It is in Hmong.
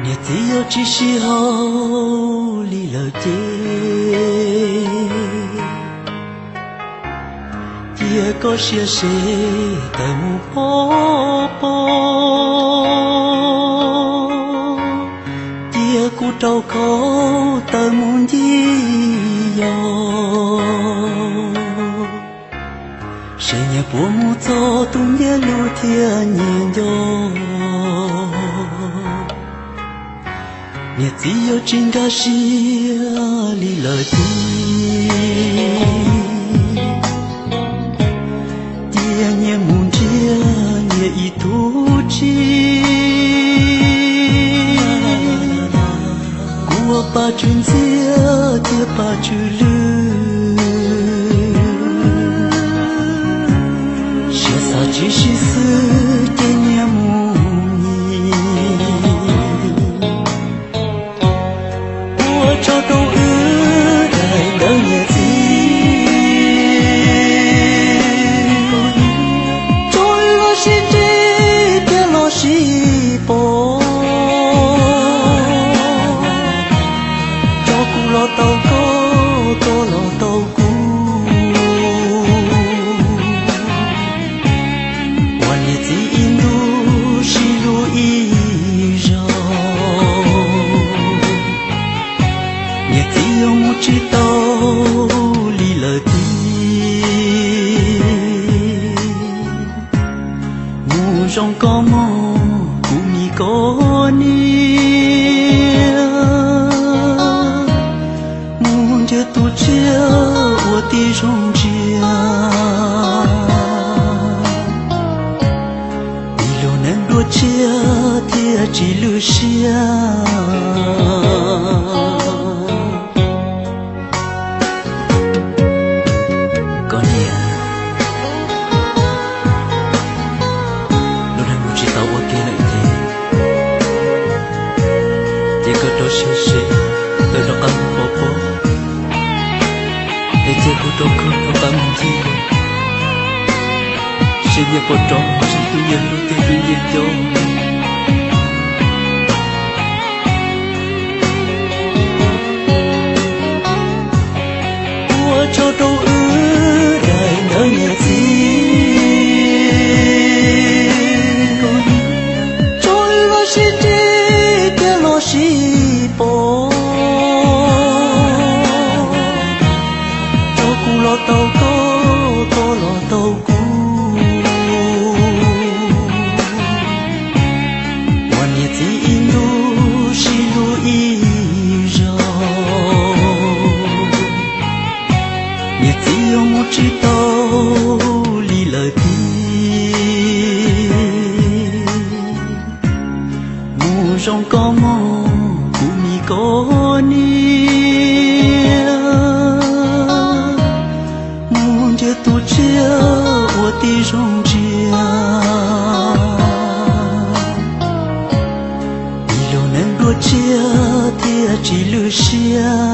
Niam txiv yog tsis sib haum li lawm ces, cia koj sia se tawm mus pov pob, cia kuv rau khau tawm mus ncig yos. Seb nyias puas mus txog tus nyias hlub thiab nyias nco. Niam txiv yuav tsis nkag siab li lawm tiag. Cia nyias mus nrhiav nyias ib tug txiv. Kuv ua Paj Tswv Ntxhiab thiab Paj Tswv Lwm, siab xav tsis sib xws ces nyias mus nyias. Ua tsaug rau wb daim ntawv niam txiv, tso wb los sib ntsib thiab los sib pom. Tso kuv los tau koj, koj los tau kuv, ua niam txiv ib ntus sib hlub ib zaug. Niam txiv yuav mus tsis tau li lawm tiag. Mus zoo koj mog kuv me koj niam, mus nrhiav tus tshiab ua tib zoo ntsia. Ib lub neej dua tshiab thiaj tsis lwj siab. Koj niam, lub neej mus tsis tau ua ke lawm ces, ces koj rau siab seb tawm rov qab mus pov pob, es cia kuv rau koj rov qab mus ncig, seb nyias puas rov mus ntsib tus nyias hlub thiab tus nyias nco. Ua tsaug rau wb daim ntawv niam txiv, tso wb los sib ntsib thiab los sib pom. Tso kuv los tau koj, koj los tau kuv, ua niam txiv ib ntus sib hlub ib zaug. Niam txiv yuav mus tsis tau li lawm tiag. Mus zoo koj mog kuv me koj niam, mus nrhiav tus tshiab ua tib zoo ntsia. Ib lub neej dua tshiab thiaj tsis lwj siab.